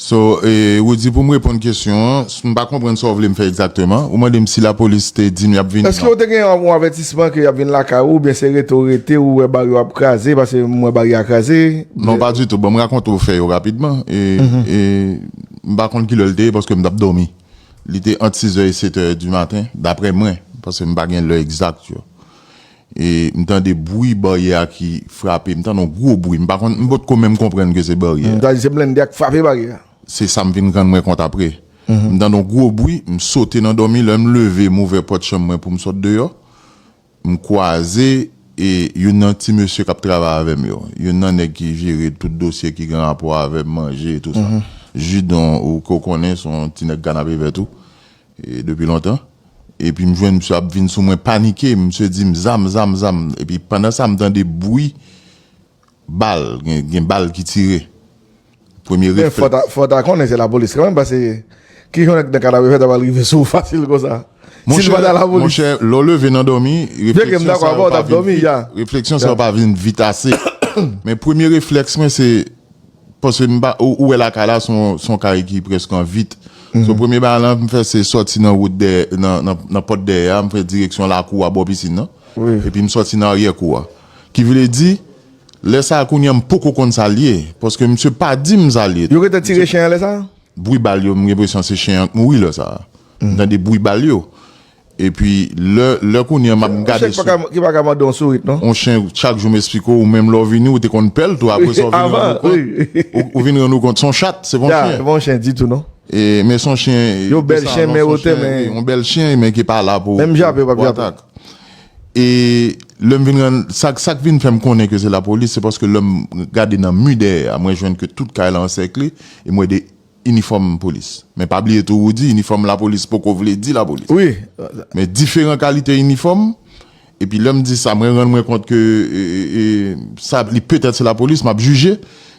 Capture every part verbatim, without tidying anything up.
So, e, ou di pou m reponn kesyon an, m pa konprann sa w vle m fè egzakteman. Ou mande m si lapolis te di m y ap vini. Èske w te gen yon, yon avètisman ke y ap vin lakay ou, oubyen se rete w rete, ou wè bari yo ap kraze, paske m wè bari a kraze? Non, pa ditou. Bon, m rakonte w fè yo rapidman. E, e, m pa konn kilè l te ye, paske m t ap dòmi. Li te ant sizè e setè di maten, daprè mwen, paske m pa gen lè egzak yo. E m tande bri baryè a ki frape, m tande yon gwo bri. M pa konn, m potko menm konprann ke se baryè. M ta di se blende a k frape baryè a. Se sa m vin rann mwen kont apre. M tande yon gwo bri, m sote nan dòmi, lè m leve, m ouvè pòt chanm mwen pou m sot deyò. M kwaze e youn nan ti mesye k ap travay avè m yo. Youn nan nèg ki jere tout dosye ki gen rapò avè manje e tou sa. Jidon, ou ke w konnen, se yon ti nèg Kanapevè tou, e depi lontan. Epi m jwenn misye ap vin sou mwen panike, misye di m zam, zam, zam. Epi pandan sa, m tande bri bal, gen, gen bal ki tire. Premye reflèks. Men fò ta, fò ta konnen se lapolis kanmenm, paske ki jan nèg nan Kanapevè ta pral rive sou ou fasil konsa? Si l pa ta lapolis. Monchè, lè w leve nan dòmi, refleksyon sa yo pa vin vit. Refleksyon sa yo pa vin vit ase. Men premye reflèks mwen se, paske m pa, ou, ou wè lakay la, se yon, se yon kay ki prèske an vit. So, premye bagay la m fè, se sòti nan wout dèyè, nan, nan, nan pòt dèyè a, m fè direksyon lakou a bò pisin nan. Epi m sòti nan aryè kou a. Ki vle di, lè sa a kounye a m poko konn sa l ye, paske misye pa di m sa l ye. Yo gentan tire chen an lè sa a? Bri bal yo, m gen enpresyon se chen an k mouri lè sa a. M tande bri bal yo. Epi lè, lè kounye a m ap gade sou. Yon chen ki pa ka, ki pa ka mande yon sourit, non? Yon chen, chak jou m esplike w, ou menm lè w vini, ou te konn pè l tou, apre sa w vin rann ou kont. Ou, ou vin rann ou kont se yon chat, se pa yon chen. Se pa yon chen ditou, non. E, men se yon chen. Yo bèl chen, men wotè, men. Wi, yon bèl chen, men ki pa la pou, menm jape, yo p ap jape. E lè m vin rann, sa, sa k vin fè m konnen ke se lapolis, se paske lè m gade nan mi dèyè a, mwen jwenn ke tout kay la ansèkle, e m wè de inifòm polis. Men pa bliye tou, ou di, inifòm lapolis poko vle di lapolis. Wi. Men diferan kalite inifòm, epi lè m di sa, mwen rann mwen kont ke, e, e, e, sa, li petèt se lapolis, m ap jije.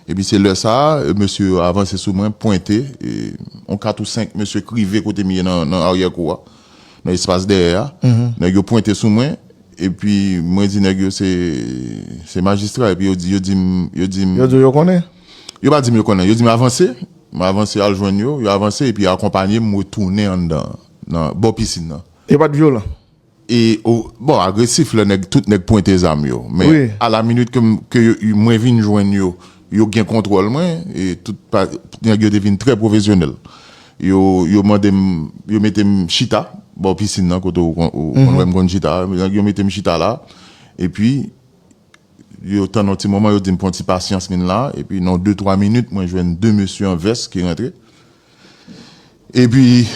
Epi se lè sa a, e, mesye yo avanse sou mwen, pwente, e, yon kat ou senk mesye k rive kote m ye nan, nan aryè kou a, nan espas dèyè a. Nèg yo pwente sou mwen, epi mwen di nèg yo se, se majistra, epi yo di, yo di m, yo di m. Yo di w yo konnen? Yo pa di m yo konnen, yo di m avanse. Mwen avanse al jwenn yo, yo avanse, epi yo akonpanye m retounen anndan, nan bò pisin nan. Yo pa t vyolan? E, o, bon, agresif lè nèg, tout nèg pwente zam yo. Men, alaminit ke m, ke yo, mwen vin jwenn yo, yo gen kontwòl mwen, e tout pa, nèg yo te vin trè pwofesyonèl. Yo, yo mande m, yo mete m chita, bò pisin nan, kote ou kon-, ou konn wè m konn chita. Nèg yo mete m chita la, epi yo tann yon ti moman, yo di m pran ti pasyans vin la, epi nan de twa minit, mwen jwenn de mesye an vès ki rantre. Epi,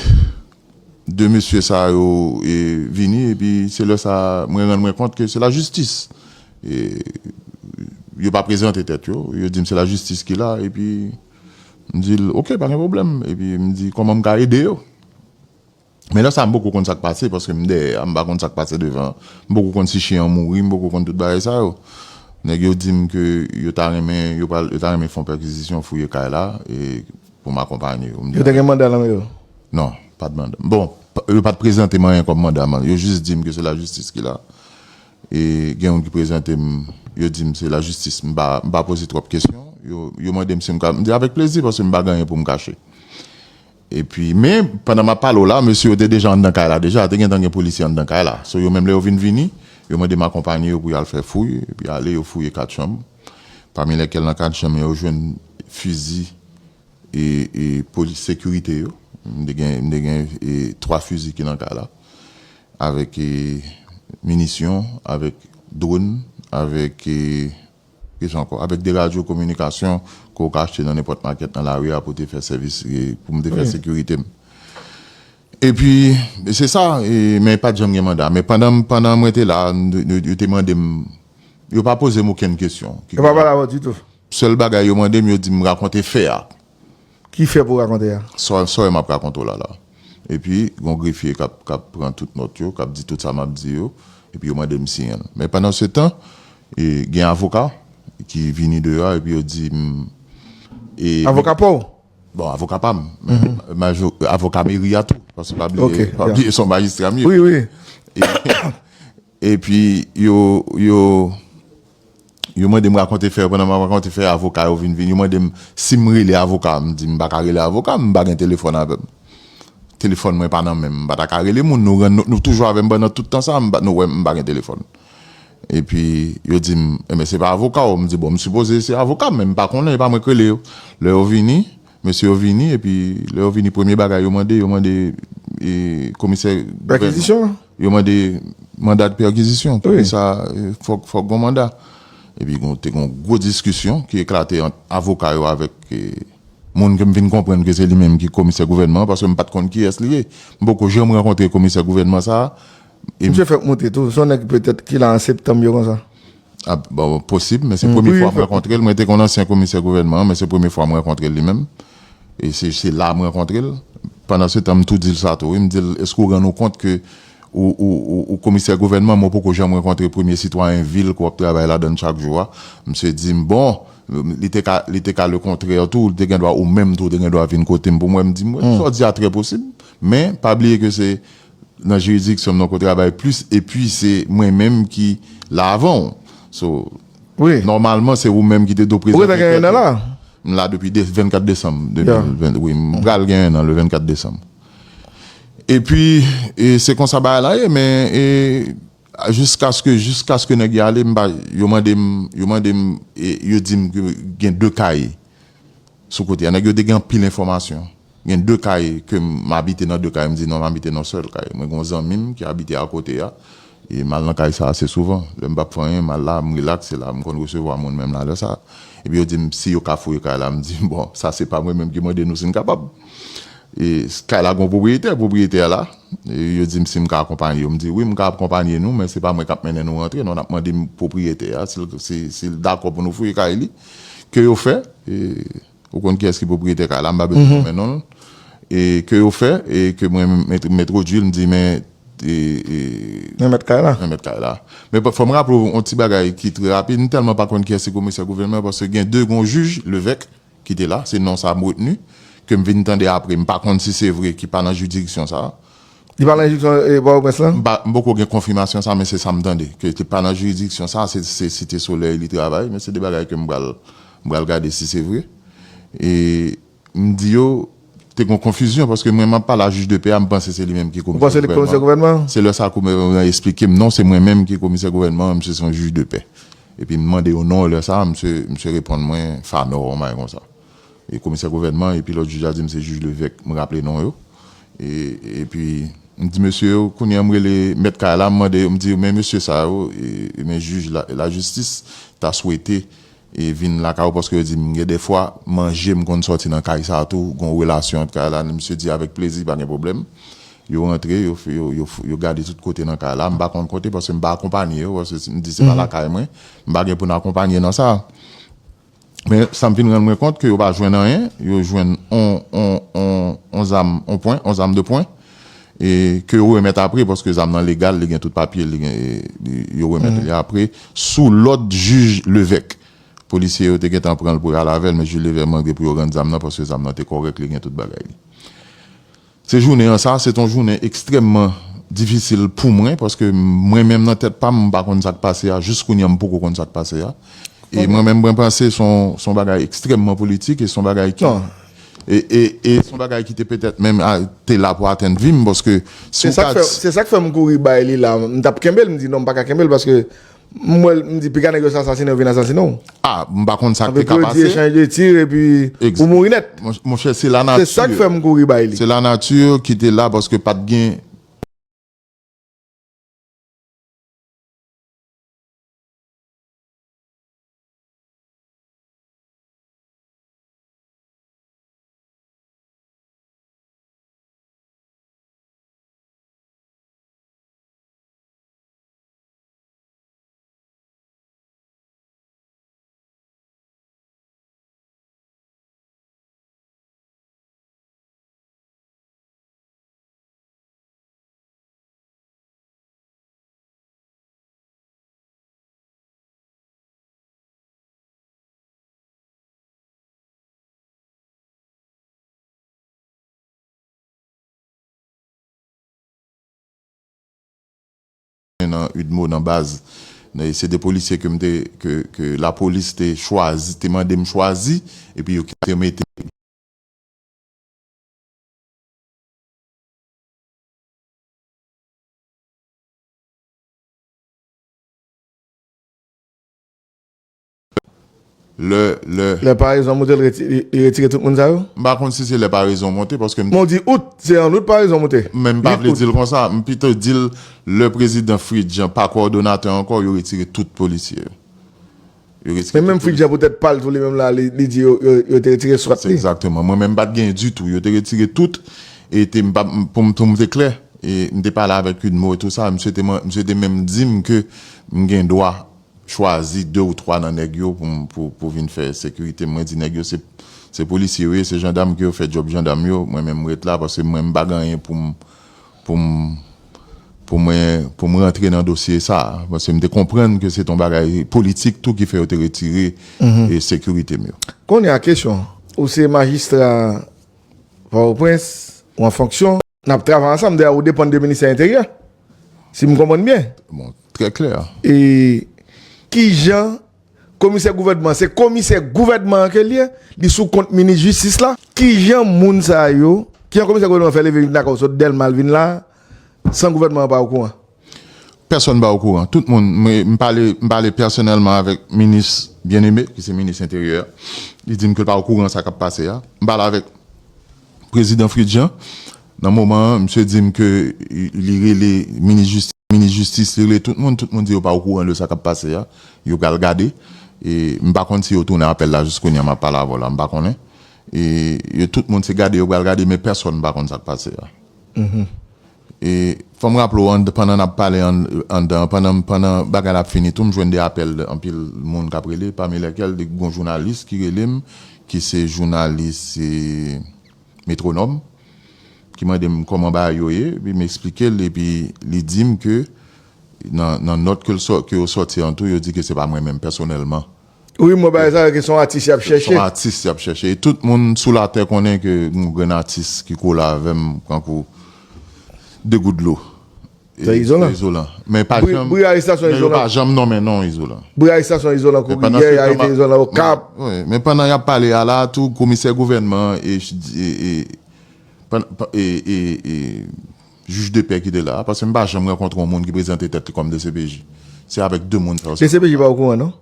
de mesye sa yo, e, vini, epi se lè sa, mwen rann mwen kont ke se lajistis. E, yo pa prezante tèt yo, yo di m se lajistis ki la, epi m di l, "Oke, pa gen pwoblèm." Epi m di, "Kòman m ka ede yo?" Men lè sa, m poko konn sa k pase, paske m dèyè a, m pa konn sa k pase devan. M poko konn si chen an mouri, m poko konn tout bagay sa yo. Nèg yo di m ke yo ta renmen, yo pral, yo ta renmen fè yon pèkizisyon, fouye kay la, e pou m akonpanye yo. M di, "Yo te gen manda nan men yo?" Non, pa t manda. Bon, pa, yo pa t prezante m anyen kòm manda, man. Yo jis di m ke se lajistis ki la. E gen youn ki prezante m, yo di m se lajistis. M pa, m pa poze twòp kesyon. Yo, yo mande m si m ka, m di, "Avèk plezi, paske m pa gen anyen pou m kache." Epi, men, pandan m ap pale w la, mesye yo te deja anndan kay la deja, te gentan gen polisye anndan kay la. So, yo menm lè yo vin vini, yo mande m akonpanye yo pou y al fè fouy, epi ale, yo fouye kat chanm. Pami lèkèl nan kat chanm yo, yo jwenn fizi e, e polis sekirite yo. M te gen, m te gen, e, twa fizi ki nan kay la. Avèk, e, minisyon, avèk dwòn, avèk, e, Kisa ankò? Avèk de radyo kominikasyon ke w ka achte nan nenpòt makèt nan lari a pou te fè sèvis, e, pou m te fè sekirite m. Epi, se sa, e, men pa t janm gen manda. Men pandan, pandan mwen te la, n-, n-, yo te mande m, yo pa poze m okenn kesyon. Yo pa pale avè w ditou? Sèl bagay yo mande m, yo di m rakonte fè a. Ki fè pou rakonte a? Sa, sa w wè m ap rakonte w la la. Epi, gon grefye k ap, k ap pran tout nòt yo, k ap di tout sa m ap di yo. Epi, yo mande m siyen l. Men pandan se tan, e, gen avoka ki vini deyò a, epi yo di m, e, avoka pa w? Bon, avoka pa m. Men, majo-, avoka meri a tou. Paske pa bliye, pa bliye se yon majistra m ye. Wi, wi. E, epi, yo, yo, Yo mande m rakonte fè yo, pandan m ap rakonte fè, avoka yo vin, vin. Yo mande m si m rele avoka. M di m pa ka rele avoka, m pa gen telefòn avè m. Telefòn mwen pa nan men m, m pa ta ka rele moun. Nou rann nou, nou toujou avè m pandan tout tan sa, m pa, nou wè m pa gen telefòn. Epi, yo di m, "Enben, se pa avoka w." M di, "Bon, m sipoze se avoka m, men m pa konnen, e pa mwen k rele yo." Lè yo vini, mesye yo vini, epi lè yo vini, premye bagay yo mande, yo mande e, komisè gouvènman. Pèkizisyon? Yo mande manda de pèkizisyon. Pou Wi. Ki sa, e, fòk, fòk gon manda. Epi gon, te gon gwo diskisyon ki eklate ant avoka yo avèk e, moun ke m vin konprann ke se li menm ki komisè gouvènman an, paske m pa t konn kiyès li ye. M poko janm rankontre komisè gouvènman sa a. E m- Misye fèk moute tou. Se yon nèg petèt ki la an septanm yo konsa. Ah, bon, posib, men se Mm, premye wi, fwa m fè- rankontre l. Mwen te konn ansyen komisè gouvènman an, men se premye fwa m rankontre l li menm. E se, se la m rankontre l. Pandan se tan, m tou di l sa tou, wi. M di l, "Èske w rann ou kont ke ou, ou, ou, ou komisè gouvènman, men w poko janm rankontre premye sitwayen vil ke w ap travay ladan l chak jou a?" Misye di m, "Bon, li te ka, li te ka lekontrè tou, li te gen dwa, ou menm tou, ou te gen dwa vin kote m pou m wè." M di, "Mwen, sa w di a trè posib, men pa bliye ke se nan jiridiksyon m nan ke w travay plis, epi se mwen menm ki la avan w. So, Wi. Nòmalman, se ou menm ki te dwe Ou gentan prezante gen yon an la? M la depi de, vennkat desanm de mil ven, wi, m pral gen yon an le vennkat desanm. Epi, e, se konsa bagay la ye, men, e, jiskaske, jiskaske nèg yo ale, m pa, yo mande m, yo mande m, e, yo di m ke gen de kay sou kote a. Nèg yo te gen anpil enfòmasyon. Gen de kay ke m, m abite nan de kay, m di non, m abite nan sèl kay. Mwen gen yon zanmi m ki abite akote a. E m al nan kay sa ase souvan. Lè m p ap fè anyen, m al la, m rilaks, se la m konn resevwa moun menm la lè sa. Epi yo di m si yo ka fouye kay la, m di, "Bon, sa se pa mwen menm ki mande nou si n kapab." E s-, kay la gen yon pwopriyetè, pwopriyetè a la. E yo di m si m ka akonpanye yo. M di, "Wi, m ka akonpanye nou, men se pa mwen k ap mennen nou rantre, non, n ap mande m pwopriyetè a, si l, si, si l dakò pou nou fouye kay li." Ke yo fè, e, ou konn kiyès ki pwopriyetè kay la, m pa bezwen Mhm. nonmen non l. E ke yo fè, e ke mwen m entwodui l, m di, "Men, e, e, Men mèt kay la. men mèt kay la." Men fò m raple w yon ti bagay ki trè rapid, m tèlman pa konn kiyès ki komisè gouvènman, paske gen de gon jij, Levèk, ki te la, se non sa m retni, ke m vin tande apre, m pa konn si se vre, ki pa nan jiridiksyon sa a. Li pa nan jiridiksyon, e, Pòtoprens lan? M pa, m poko gen konfimasyon sa, men se sa m tande, ke li pa nan jiridiksyon sa, se, se Site Solèy li travay, men se de bagay ke m pral, m pral gade si se vre. E m di yo, te gon konfizyon, paske mwen, m ap pale a jij de pè a, m panse se li menm ki Ou panse li komisè komisè gouvènman. Gouvènman? Se lè sa komisè gouvènman an eksplike m, non, se mwen menm ki komisè gouvènman an, misye se yon jij de pè. Epi m mande yo non, lè sa, misye, misye reponn mwen, Fanò, yon bagay konsa. E komisè gouvènman, epi lòt jij la di m se jij Levèk, m raple non yo. E, epi, m di mesye yo, kounye a m rele mèt kay la, m mande yo, m di yo, men mesye sa yo, e, men jij la, lajistis ta swete, e, vin lakay ou, paske yo di m gen de fwa, manje m konn sòti nan kay sa tou, gon relasyon ant kay la, misye di avèk plezi, pa gen pwoblèm. Yo rantre, yo, yo, yo, yo gade tout kote nan kay la, m pa konn kote, paske m pa akonpanye yo, paske m di se pa Mhm. lakay mwen, m pa gen pou n akonpanye nan sa. Men sa m vin rann mwen kont ke yo pa jwenn anyen, yo jwenn on, on, on, on zam, on pwen, on zam de pwen, e ke yo remèt apre, paske zam nan legal, li gen tout papye, li gen, e, li, yo remèt Mhm. li apre, sou lòd jij Levèk. Polisye yo te gentan pran l pou y al avè l, men jij Levèk mande pou yo rann zam nan, paske zam nan te kòrèk, li gen tout bagay li. Se jounen an sa, se t on jounen ekstrèmman difisil pou mwen, paske mwen menm nan tèt pa m, m pa konn sa k pase a, jis kounye a m poko konn sa k pase a. E Ok. mwen menm, mwen panse se on, se on bagay ekstrèmman politik e se on bagay ki Non. e, e, e se on bagay ki te petèt menm a, te la pou atenn vi m, paske si Se w sa ka k fè, se sa k fè m kouri bay li la. M t ap kenbe l, m di non, m pa ka kenbe l, paske m wè l, m di, piga nèg yo sa asasinen, yo vin asasinen w. Ah, m pa konn sa k Anpil te ka pase. Anpil pwodui, echanj de tir, epi Ex- ou mouri nèt. Mon, monchè, se lanati. Se sa k fè m kouri bay li. Se lanati ki te la, paske pa t gen nan UDMO, nan baz, E se de polisye ke m te, ke, ke lapolis te chwazi, te mande m chwazi, epi yo ki te mete. Lè, lè, Lè parezon monte, l reti-, li, li retire tout moun sa yo? M pa konn si se lè parezon monte, paske m Men w di out, se an out parezon monte. Men m pa vle di l konsa, m pito di l lè prezidan Fritz Jean pa kowòdonatè ankò, yo retire tout polisye yo. Yo retire Men menm tout Fritz Jean polisye. Poutèt pa l tou li menm la, li, li di yo, yo, yo te retire swat Se li. Egzakteman. Mwen menm m pa t gen ditou, yo te retire tout, e te, m pa, m, pou m, pou m te klè, e m te pale avèk Udmo e tou sa, misye te, misye te menm di m ke m gen dwa chwazi de ou twa nan nèg yo pou m, pou, pou vin fè sekirite. Mwen di nèg yo se, se polisye yo ye, se jandam ke yo fè djòb jandam yo, mwen menm m ret la, paske mwen m pa gen anyen pou m, pou m, pou mwen, pou m rantre nan dosye sa a, paske m te konprann ke se t on bagay politik tou ki fè yo te retire e sekirite m yo. Kounye a kesyon, ou se majistra Pòtoprens, ou an fonksyon, n ap travay ansanm, dayè ou depann de ministè enteryè, si m konprann byen. Bon, trè klè. E kijan komisè gouvènman, se komisè gouvènman an ke l ye, li sou kont minis jistis la. Kijan moun sa yo, kijan komisè gouvènman fè leve vin lakay w sot Dèlma l vin la, san gouvènman an pa okouran? Pèsonn pa okouran. Tout moun, mwen, m pale, m pale pèsonèlman avèk minis Bien-Aimé, ki se minis enteryè. Li di m ke l pa okouran sa k ap pase a. M pale avèk prezidan Fritz Jean. Nan moman an, misye di m ke li rele minis jistis, minis jistis, li rele tout moun, tout moun di yo pa okouran de sa k ap pase a. Yo pral gade. E m pa konn si yo tounen apèl la jis kounye a m ap pale avè w la, m pa konnen. E yo tout moun se gade yo pral gade, men pèsonn pa konn sa k pase a. E fò m raple w, an, pandan n ap pale an, anndan, pandan, pandan bagay la ap fini tou, m jwenn de apèl anpil moun k ap rele, pami lèkèl de gon jounalis ki rele m, ki se jounalis, e, Metwonòm, ki mande m kòman bagay yo ye, epi m eksplike l, epi li di m ke nan, nan nòt ke l sò-, ke yo sòti an tou, yo di ke se pa mwen menm pèsonèlman. Wi, mwen bagay sa yo ke se yon atis y ap chèche. Se yon atis y ap chèche. E tout moun sou latè konnen ke yon grenn atis ki kole avè m, kankou de gout dlo. E, se Izolan. Se Izolan. Men pa janm, bri arestasyon men yo Izolan. Pa janm nonmen non Izolan. Bri arestasyon Izolan kouri yè, y arete Izolan Okap. Wi, men pandan y ap pale a la, tou komisè gouvènman e, e, e, pann-, pa-, e, e, e jij de pè ki te la, paske m pa janm rankontre yon moun ki prezante tèt li kòm D C P J. Se avèk de moun sa yo. D C P J pa okouran, non?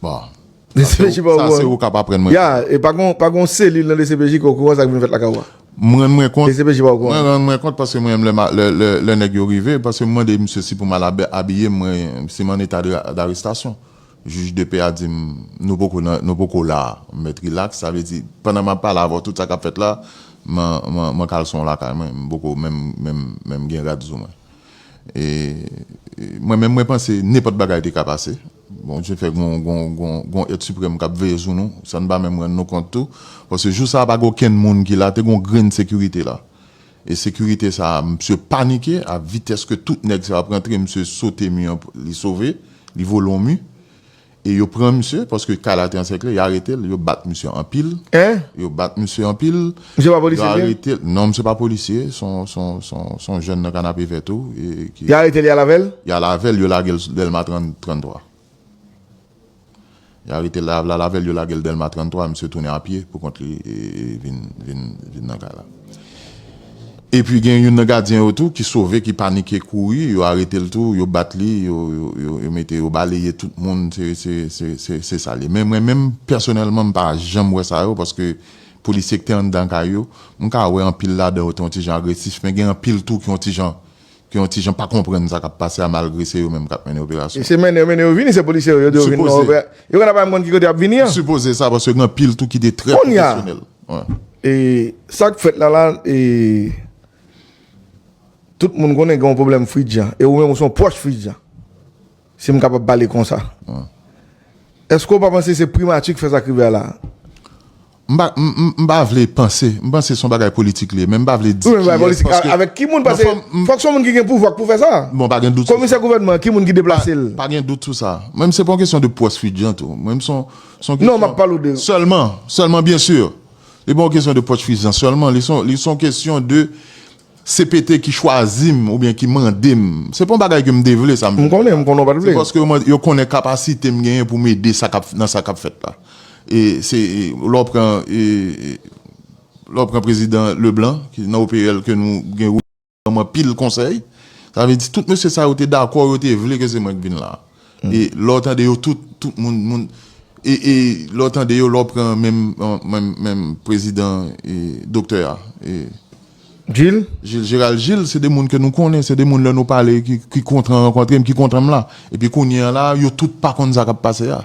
Bon. Sa se ou k ap aprann mwen. Ya, e pa gon, pa gon selil nan D C P J ki okouran sa k vin fèt lakay ou a. Mwen rann mwen kont. D C P J pa okouran. Mwen rann mwen kont paske mwen menm lè, lè, lè, lè nèg yo rive, paske m mande misye si pou m al ab-, abiye m, mwen, si m an eta de, darestasyon. Jij de pè a di m, nou poko nan, nou poko la, m mèt rilaks. Sa vle di, pandan m ap pale avè w, tout sa k ap fèt la, m an, m an, m an kalson lakay mwen, m poko menm, menm, menm gen rad sou mwen. E, e mwen menm, mwen panse nenpòt bagay te ka pase. Bondye fè gon, gon, gon, gon èt siprèm k ap veye sou nou, san n pa menm rann nou kont tou. Paske jou sa a, pa gen okenn moun ki la, te gon grenn sekirite la. E sekirite sa a, misye panike, a vitès ke tout nèg sa yo ap rantre, misye sote mi an, li sove, li vole yon mi. E yo pran misye, paske kay la te ansèkle, yo arete l, yo bat misye anpil. Hein? Yo bat misye anpil. Misye pa polisye, vre? Yo arete l. Non, misye pa polisye, se yon, se yon, se yon, se yon jèn nan Kanapevè tou, e ki Yo arete l, y al avè l? Y al avè l, yo lage l Dèlma trant, tranntwa. Yo arete l la, la, avè l, yo lage l Dèlma tranntwa, misye tounen a pye pou kont li, e, e vin, vin, vin nan kay la. Epi gen youn nan gadyen yo tou ki sove, ki panike kouri, yo arete l tou, yo bat li, yo, yo, yo, yo mete, yo baleye tout moun, se, se, se, se, se sa l ye. Men mwen menm, pèsonèlman, m pa janm wè sa yo, paske polisye ki te anndan kay yo, m ka wè anpil ladan yo te yon ti jan agresif, men gen anpil tou ki yon ti jan, ki yon ti jan pa konprann sa k ap pase a, malgre se yo menm k ap mennen operasyon. E se mennen yo, mennen yo vini, se polisye yo, yo di yo vin nan opè-, yo gentan pa menm konn ki kote y ap vini an. M sipoze sa, paske gen anpil tou ki te trè pwofesyonèl. Wi. E sa k fèt la, la, e tout moun konnen gen yon pwoblèm Fritz Jean. E ou menm, ou se yon pwòch Fritz Jean. Si m kapab pale konsa. Wi. Èske w pa panse se primati k fè sa k rive a la? M pa, m, m, m pa vle panse. M panse se yon bagay politik li ye, men m pa vle di kiyès, paske avèk ki moun, paske fòk se yon moun ki gen pouvwa k pou fè sa. Bon, pa gen dout sou sa. Komisè gouvènman, ki moun ki deplase l? Pa, pa gen dout sou sa. Menm se pa yon kesyon de pwòch Fritz Jean tou. Menm se yon, se yon kesyon. Non, m ap pale w de sèlman, sèlman, byen si. Li pa yon kesyon de pwòch Fritz Jean sèlman. Li se yon, li se yon kesyon de C P T ki chwazi m oubyen ki mande m. Se pa yon bagay ke m te vle, sa m vin fè la. M konnen, m konnen w pa t vle. Se paske yo, yo konnen kapasite m genyen pou m ede sa k ap, nan sa k ap fèt la. E se, e, lè w pran, e, e, lè w pran prezidan Leblanc, ki nan O P L ke nou gen, ban m anpil konsèy. Sa vle di, tout mesye sa yo te dakò, yo te vle ke se mwen k vin la. E lè w tande yo tout, tout moun, moun, e, e lè w tande yo, lè w pran menm, menm, menm prezidan, e, doktè a, e, Gilles? Gilles, Gérald Gilles, se de moun ke nou konnen, se de moun lè nou pale ki, ki kontan rankontre m, ki kontan m la. Epi kounye a la, yo tout pa konn sa k ap pase a.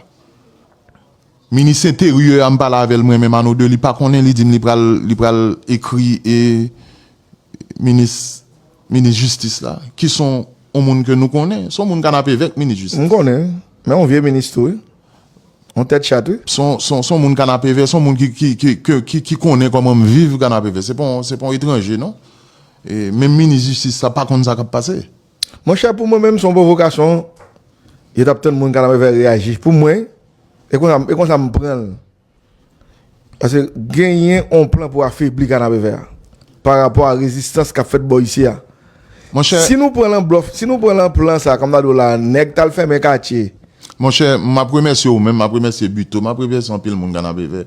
Minis enteryè a, m pale avè l mwen menm, Arnaud Delis, li pa konnen, li di m li pral, li pral ekri, e, minis, minis jistis la, ki se yon, yon moun ke nou konnen, se yon moun Kanapevè, minis jistis. M konnen, men yon vye minis tou, wi. Yon tèt chat, wi. Se yon, se yon, se yon moun Kanapevè, se yon moun ki, ki, ki, ki, ki, ki konnen kòman m viv Kanapevè. Se pa yon, se pa yon etranje, non. E menm minis jistis la pa konn sa k ap pase. Monchè, pou mwen menm, se yon pwovokasyon. Yo t ap tann moun Kanapevè reyaji. Pou mwen, e konsa, e konsa m pran l. Paske genyen yon plan pou afebli Kanapevè a. Pa rapò a rezistans k ap fèt bò isi a. Monchè, si nou pran lan blòf, si nou pran lan plan sa, kòm m ta di w la, nèg t al fèmen katye. Monchè, m ap remèsye ou menm, m ap remèsye Buteau, m ap remèsye anpil moun Kanapevè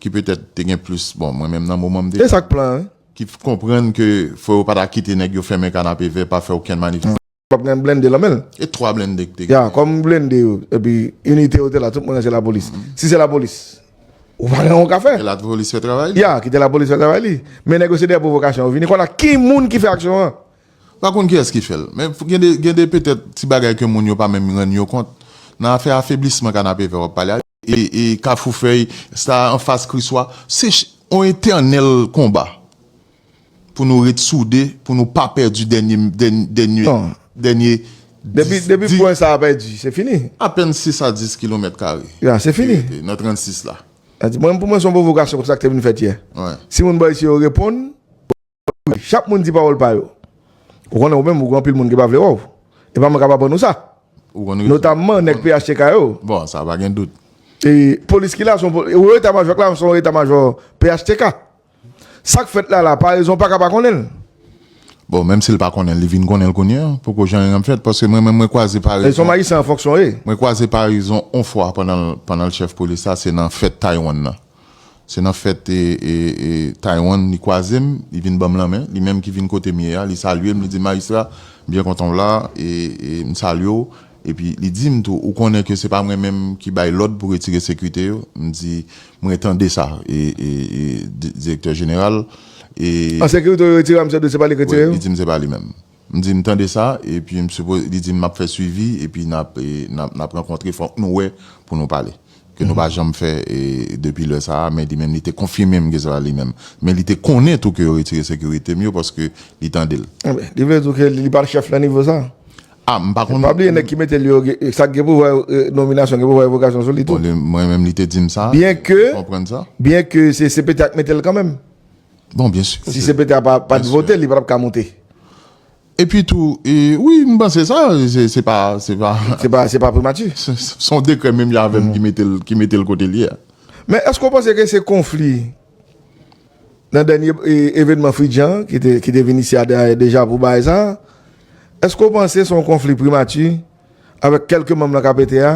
ki petèt te gen plis, bon, mwen menm nan moman m te, e sa k plan, wi, ki f-, konprann ke fò yo pa ta kite nèg yo fèmen Kanapevè, pa fè okenn manifestasyon. P ap gen blende lan men l. E twa blende ki te gen. Ya, kòm blende yo, epi inite yo te la, tout moun se lapolis. Si se lapolis, ou pa gen yon ka fè. E lapolis fè travay li. Ya, kite lapolis fè travay li. Men nèg yo se dèyè pwovokasyon yo vini. Konn ak ki moun ki fè aksyon an? Pa konn kiyès ki fè l. Men gen de, gen de petèt ti bagay ke moun yo pa menm rann yo kont. Nan afè afeblisman Kanapevè w ap pale a, e, e Kafou Fèy, sa anfas Kriswa, se ch-, yon etènèl konba pou nou ret soude, pou nou pa pèdi dènye, dènye, dènye, dènye. Depi, depi pwen sa a pèdi, se fini. Apèn sis a dis kilomèt kare. Ya, se fini. Ki rete nan trannsis la. Sa di, mwen, pou mwen, se yon pwovokasyon pou sa k te vin fèt yè. Si moun bò isi yo reponn, chak moun di pawòl pa yo. Ou konnen, ou menm, ou gen anpil moun ki pa vle wè w. E pa mwen k ap aprann ou sa. Notamman nèg P H T K yo. Bon, sa pa gen dout. E polis ki la, se yon pol-, e eta majò k la, se yon eta majò P H T K. Sa k fèt la la, parezon pa ka pa konnen l. Bon, menm si l pa konnen l, li vin konnen l kounye a, poko jan anyen ap fèt, paske mwen menm mwen kwaze parezon. E se yon majistra an fonksyon ye. Mwen kwaze parezon yon fwa pandan l, pandan l chèf polis la, se nan fèt Taiwan nan. Se nan fèt, e, e, e, Taiwan, li kwaze m, li vin ban m lanmen, li menm ki vin kote m ye a, li salye m, li di, "Majistra, m byen kontan w la, e, e, m salye w." Epi li di m tou, "Ou konnen ke se pa mwen menm ki bay lòd pou retire sekirite yo?" M di, "Mwen tande sa, e, e, e, di-, direktè jeneral." E an sekirite yo retire a, misye di se pa li k retire yo? Wi, li di m se pa li menm. M di, "M tande sa," epi m sipoze, li di m, "M ap fè swivi, epi n ap, e, n ap, n ap rankontre, fòk nou wè pou nou pale." Ke nou pa janm fè, e, depi lè sa a, men li menm, li te konfime m ke se pa li menm. Men li te konnen tou ke yo retire sekirite m yo, paske li tande l. Enben, li vle di ke li, li pa t chèf nan nivo sa? A, m pa konn. Pa bliye nèg ki mete l yo, sa k gen pouvwa, e, nominasyon, gen pouvwa revokasyon sou li tou. Bon, li, mwen menm, li te di m sa, byen ke, konprann sa. Byen ke se, se petèt mete l kanmenm. Bon, byen si. Si se petèt pa, pa t vote, li pa t ap ka monte. Epi tou, e, wi, m panse sa, se, se pa, se pa, se pa, se pa primati. Se, se, se yon dekrè menm jan avè m ki mete l, ki mete l kote l ye a. Men èske w panse ke se konfli nan dènye, e, evènman Fridjan ki te, ki te vin isi a de-, deja pou bagay sa? Èske w panse se yon konfli primati avèk kèlke manm nan K P T a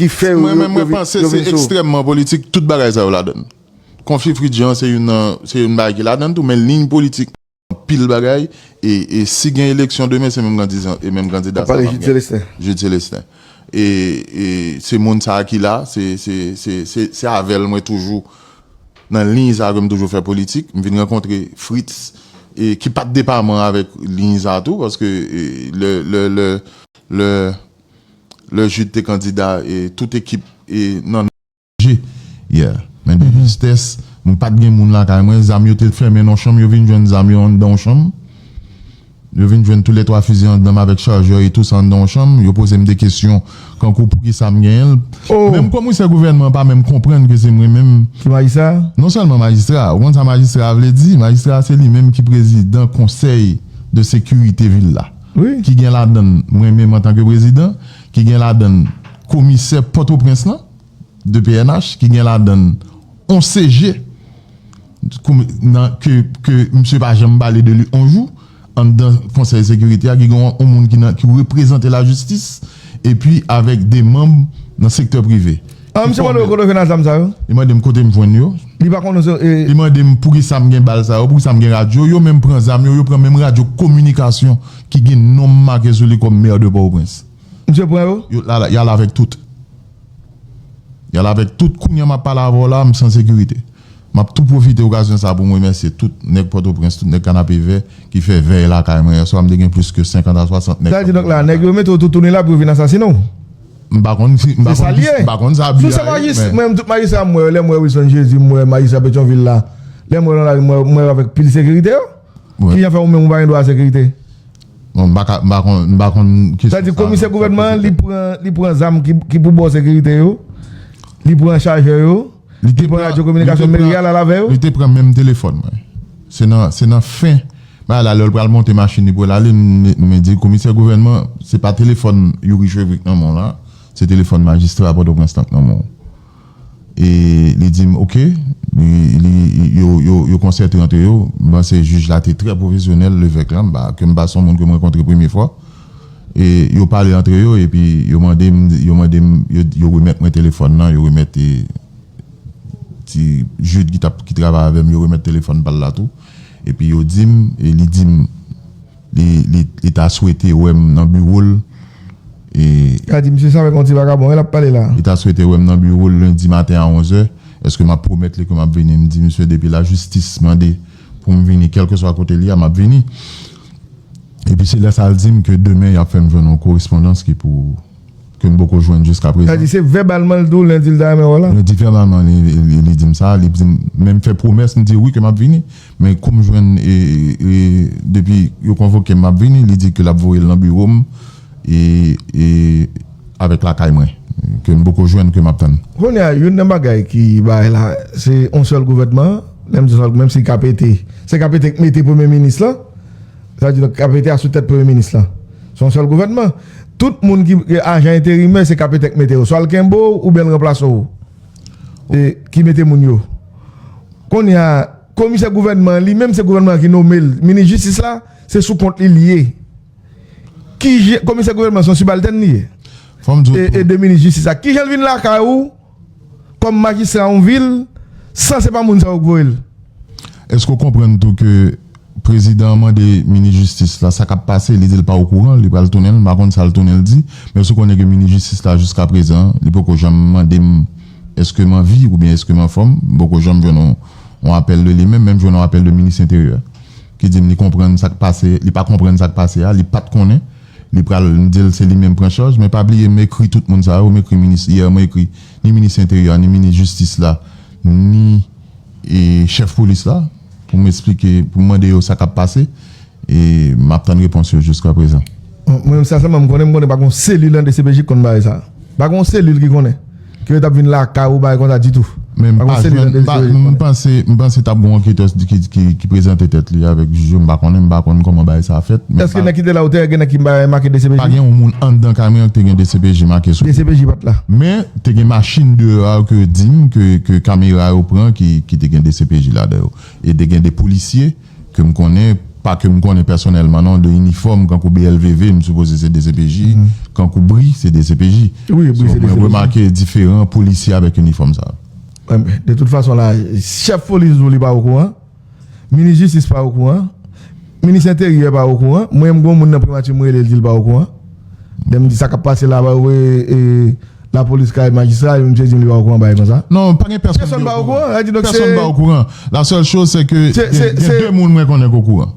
ki fè yo, mwen menm, mwen panse se ekstrèmman politik, tout bagay sa yo ladann. Konfli Fridjan se youn nan, se youn bagay ki ladann tou, men liy politik anpil bagay, e, e si gen eleksyon demen, se menm kandida, e menm kandida sa. Jude Célestin. Jude Célestin. E, e se moun sa a ki la, se, se, se, se, se avè l mwen toujou, nan liy sa a ke m toujou fè politik. M vin rankontre Fritz, e ki pa t depaman avèk liy sa a tou, paske, e, lè, lè, lè, lè, lè Jude te kandida, e tout ekip, e nan je yè. Men de justès, mwen pa t gen moun lakay mwen, zam yo te fèmen nan yon chanm, yo vin jwenn zam yo anndan yon chanm. Yo vin jwenn toulètwa fizi anndan m avèk chajè e tou sa anndan yon chanm. Yo poze m de kesyon, kankou poukisa m genyen l. Menm komisè gouvènman an pa menm konprann ke se mwen menm ki majistra. Non sèlman majistra, ou konn sa majistra a vle di? Majistra a se li menm ki prezidan konsèy de sekirite vil la. Wi. Ki gen ladann mwen menm antanke prezidan, ki gen ladann komisè Pòtoprens lan, de P N H, ki gen ladann yon C G komi- nan, ke, ke misye pa janm pale de li on jou, anndan Konsèy Sekirite a, ki gen yon, yon moun ki nan, ki reprezante lajistis, epi avèk de manm nan sektè prive. Ah, misye mande w kote w jwenn a zam sa yo? Li mande m kote m jwenn yo. Li pa konn se, e, Li mande m poukisa m gen bal sa yo, poukisa m gen radyo. Yo menm pran zam yo, yo pran menm radyo kominikasyon ki gen non m make sou li kòm mè de Pòtoprens. Misye pran yo? Yo, la, la, y al avèk tout. Y al avèk tout. Kounye a m ap pale avè w la, m san sekirite. M ap tou pwofite okazyon sa pou m remèsye tout nèg Pòtoprens, tout nèg Kanapevè ki fè vèy lakay mwen yèswa. M te gen plis ke senkant a swasant nèg. Sa vle di donk la, nèg yo mete w tou tounen la pou yo vin asasinen w? M pa konn si, m pa konn si, m pa konn sa byen. Sou se majis, mwen menm tout majistra m wè yo, lè m wè Wilson Jésus, m wè majistra Petyonvil la, lè m wè yo nan lari, m wè, m wè yo avèk pil sekirite yo. Kijan fè ou menm ou pa gen dwa a sekirite? Bon, m pa ka, m pa konn, m pa konn ki. Sa vle di komisè gouvènman an, li pran, li pran zam ki, ki pou ba w sekirite yo, li pran chajè yo, li pran radyo kominikasyon meri a, l al avè yo. Li te pran menm telefòn mwen. Se nan, se nan fen bagay la, lè l pral monte machin li pou l ale, m, m di komisè gouvènman, se pa telefòn Youri Chevrick nan men w la, se telefòn majistra Pòtoprens lan k nan men w. E li di m, oke, li, li, yo, yo, yo konsète antre yo. M panse jij la te trè pwofesyonèl, Levèk la, m pa, ke m pa se yon moun ke m rankontre premye fwa. E yo pale antre yo, epi yo mande m, yo mande m, yo, yo remèt mwen telefòn nan, yo remèt, e, ti Jude ki t ap, ki travay avè m, yo remèt telefòn pa l la tou. Epi yo di m, e li di m, li, li, li ta swete wè m nan biwo l. E a di, misye sa avèk yon ti vagabon, wi, l ap pale la. Li ta swete wè m nan biwo l lendi maten a onz è. Èske m ap pwomèt li ke m ap vini? M di, misye, depi lajistis mande pou m vini, kèlkeswa kote li a, m ap vini. Epi se lè sa a l di m ke demen y ap fè m jwenn yon korespondans ki pou, ke m poko jwenn jiska prezan. Sa di se vèbalman l di w lendi l ta renmen wè w la? Lendi vèbalman li, li, li di m sa, li di m, men m fè pwomès, m di wi ke m ap vini. Men kou m jwenn, e, e, e, depi yo konvoke m, m ap vini, li di ke l ap voye l nan biwo m, e, e, avèk lakay mwen, ke m poko jwenn, ke m ap tann. Kounye a, youn nan bagay ki bay la, se yon sèl gouvènman, lè m di sèl, menm si K P T, se K P T k mete premye minis lan, sa vle di K P T a sou tèt premye minis lan. Se yon sèl gouvènman. Tout moun ki, ki ajan enterimè, se K P T k mete yo. Swa l kenbe w, oubyen l ranplase w. E, ki mete moun yo. Kounye a, komisè gouvènman an, li menm se gouvènman an ki nome l. Minis jistis la, se sou kont li l ye. Ki jan, komisè gouvènman se yon sibaltèn li ye? Fò m di w e, tou. E de minis jistis la. Ki jan l vin lakay ou, kòm majistra yon vil, san se pa moun sa yo k voye l? Èske w konprann tou ke prezidan an mande minis jistis la sa k ap pase, li di l pa okouran, li pral tounen l, m pa konn sa l tounen l di, men si w konnen ke minis jistis la jiska prezan, li poko janm mande m èske m anvi oubyen èske m anfòm, m poko janm jwenn yon, yon apèl de li menm, menm jwenn yon apèl de minis enteryè ki di m li konprann sa k pase, li pa konprann sa k pase a, li pa t konnen, li pral, m di l se li menm pran chaj, men pa bliye m ekri tout moun sa yo, m ekri minis, yè m ekri ni minis enteryè a, ni minis jistis la, ni, e, chèf polis la, pou m eksplike, pou m mande yo sa k ap pase, e m ap tann repons yo jiska prezan. Mwen menm sa sèlman m konnen, m konnen pa gon selil nan D C P J ki konn bagay sa. Pa gon selil ki konnen ke yo t ap vin lakay ou bagay konsa ditou. Men m pa jwenn, m pa, m panse, m panse t ap gon anketè ki, ki, ki prezante tèt li avèk jij yo, m pa konnen, m pa konn kòman bagay sa fèt. Èske nèg ki te la ou te wè gen nèg ki make D C P J? Pa gen yon moun anndan kay mwen an ki te gen D C P J make sou li. D C P J pa t la. Men te gen machin deyò a ke yo di m ke, ke kamera yo pran ki, ki te gen D C P J ladan yo. E te gen de polisye ke m konnen, pa ke m konnen pèsonèlman non, de inifòm, kankou B L V V, m sipoze se D C P J, kankou bri, se D C P J. Wi, bri se D C P J. So, mwen remake diferan polisye avèk inifòm sa. Enben, de tout fason la, chèf polis di w li pa okouran, minis jistis pa okouran, minis enteryè pa okouran, mwen menm gon moun nan primati m rele l di l pa okouran. Lè m di sa k ap pase la, ba, wi, e, lapolis kay majistra, misye di m li pa okouran bagay konsa. Non, pa gen pèsonn ki okouran. Pèsonn pa okouran, sa di donk se. Pèsonn pa okouran. La seule chose, se ke gen, gen de moun mwen konnen k okouran.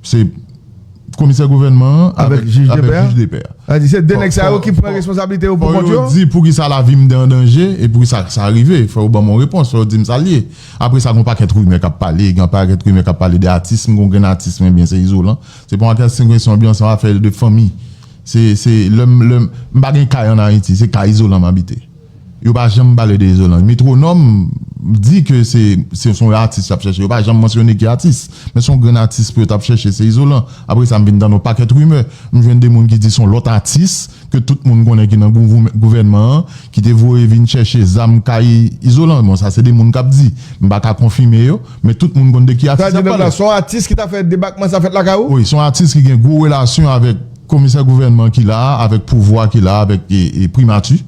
Se komisè gouvènman an avèk jij de pè a. Sa di se de nèg sa yo ki pran responsablite yo pou kont yo. Fò yo di poukisa lavi m te an danje e poukisa sa rive. Fò yo ban m yon repons, fò yo di m sa l ye. Apre sa, gon pakèt rimè k ap pale, gen yon pakèt rimè k ap pale de atis m, gon grenn atis mwen byen, se Izolan. Se pa yon kesyon de anbyans, se yon afè de fanmi. Se, se, lè m, lè m, m pa gen kay ann Ayiti, se kay Izolan m abite. Yo pa janm pale de Izolan. Metwonòm di ke se, se, se yon atis y ap chèche. Yo pa janm mansyone ki atis. Men se yon grenn atis pou yo t ap chèche, se Izolan. Apre sa, m vin tande yon pakèt rimè. M jwenn de moun ki di se yon lòt atis ke tout moun konnen ki nan gouvènman an, ki te voye vin chèche zam kay izolan. Bon, sa se de moun k ap di. M pa ka konfime yo, men tout moun konn de ki atis y ap pale. Se yon atis ki ta fè debakman sa fèt lakay ou? Wi, se yon atis ki gen gwo relasyon avèk komisè gouvènman ki la a, avèk pouvwa ki la a, avèk e, e primati.